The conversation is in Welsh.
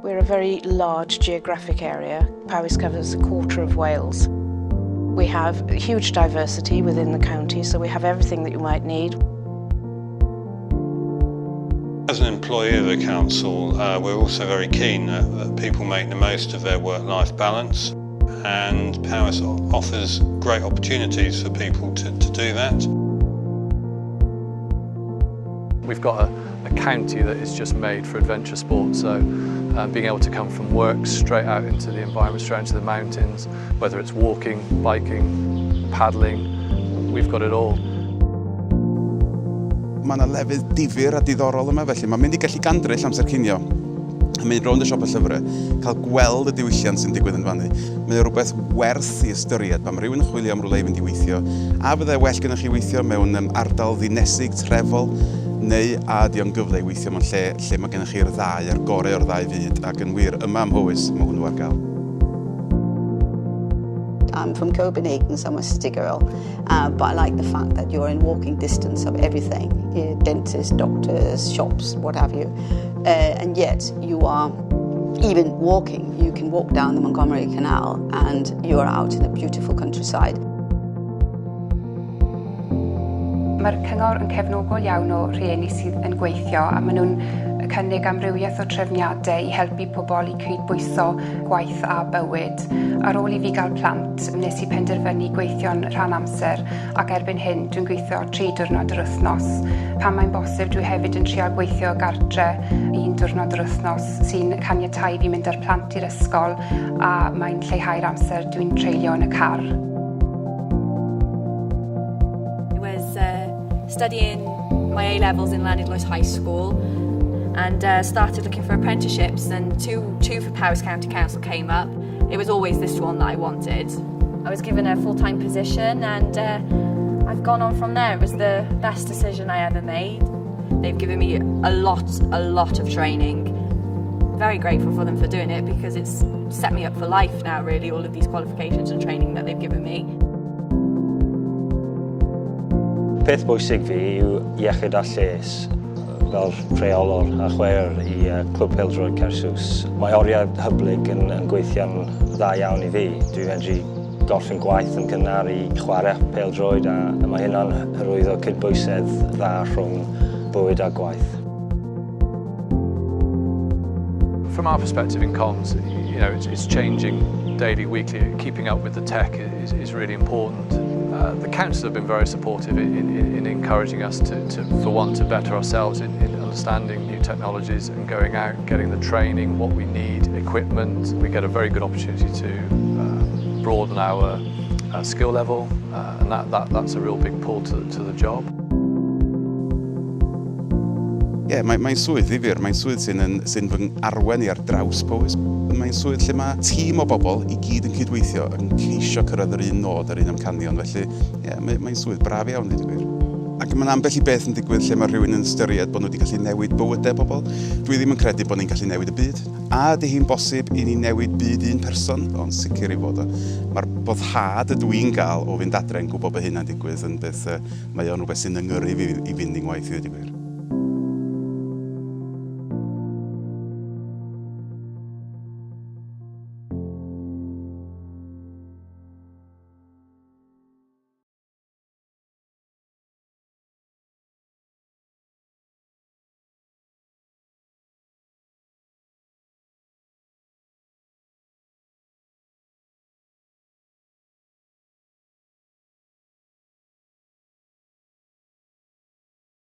We're a very large geographic area. Powys covers a quarter of Wales. We have huge diversity within the county, so we have everything that you might need. As an employee of the council, uh, we're also very keen that, that people make the most of their work-life balance and Powys offers great opportunities for people to, to do that. We've got a, a county that is just made for adventure sports, so uh, being able to come from work straight out into the environment, straight into the mountains, whether it's walking, biking, paddling, we've got it all. Mae yna lefydd difyr a diddorol yma, felly mae'n mynd i gallu gandryll amser cinio a mynd rownd y siop y llyfrau, cael gweld y diwylliant sy'n digwydd yn fannu. Mae o rhywbeth werth i ystyried pan mae rhywun yn chwilio am rywle i fynd i weithio. A fyddai well gennych chi weithio mewn um, ardal ddinesig, trefol, neu a ydy o'n gyfle i weithio mewn lle lle mae gennych chi'r ddau a'r gorau o'r ddau fyd, ac yn wir, yma ym Mhowys, mae hwnnw ar gael. I'm from Copenhagen, so I'm a city girl. Uh, but I like the fact that you're in walking distance of everything, you know, dentists, doctors, shops, what have you. Uh, and yet you are even walking, you can walk down the Montgomery Canal and you are out in a beautiful countryside. Mae'r cyngor yn cefnogol iawn o rhieni sydd yn gweithio a maen nhw'n cynnig amrywiaeth o trefniadau i helpu pobl i cydbwyso gwaith a bywyd. Ar ôl i fi gael plant, wnes i penderfynu gweithio'n rhan amser ac erbyn hyn dwi'n gweithio tri diwrnod yr wythnos. Pan mae'n bosib, dwi hefyd yn trial gweithio gartre un diwrnod yr wythnos sy'n caniatáu fi mynd â'r plant i'r ysgol a mae'n lleihau'r amser dwi'n treulio yn y car. I was uh, studying my A-levels in Llanidloes High School and uh, started looking for apprenticeships and two, two for Powys County Council came up. It was always this one that I wanted. I was given a full-time position and uh, I've gone on from there. It was the best decision I ever made. They've given me a lot, a lot of training. Very grateful for them for doing it because it's set me up for life now, really, all of these qualifications and training that they've given me. Peth bwysig fi yw iechyd a lles fel rheolwr a chwaraewr i uh, Clwb Pêl-droed Caersws. Mae oriau hyblyg yn, yn gweithio'n dda iawn i fi. Dwi'n medru gorffen gwaith yn gynnar i chwarae pêl-droed a mae hynna'n hyrwyddo cydbwysedd dda rhwng bywyd a gwaith. From our perspective in comms, you know, it's, it's changing daily, weekly. Keeping up with the tech is, is really important. Uh, the council have been very supportive in, in, in encouraging us to, to, for one, to better ourselves in, in understanding new technologies and going out, getting the training, what we need, equipment. We get a very good opportunity to uh, broaden our uh, skill level, uh, and that, that, that's a real big pull to, to the job. Ie, yeah, mae'n mae swydd ddifyr, mae'n swydd sy'n, yn, sy'n fy arwen i ar draws Powys. Mae'n swydd lle mae tîm o bobl i gyd yn cydweithio ac yn ceisio cyrraedd yr un nod a'r un amcanion, felly ie, yeah, mae'n mae swydd braf iawn, dweud y gwir. Ac mae'n ambell i beth yn digwydd lle mae rhywun yn ystyried bod nhw wedi gallu newid bywydau bobl. Dwi ddim yn credu bod ni'n gallu newid y byd. A ydy hi'n bosib i ni newid byd un person? O'n sicr i fod o. Mae'r boddhad ydw i'n gael o fynd adre yn gwybod bod hynna'n digwydd yn beth, uh, mae o'n rhywbeth sy'n yngyrru fi i fynd i'n ngwaith i ddweud y gwir.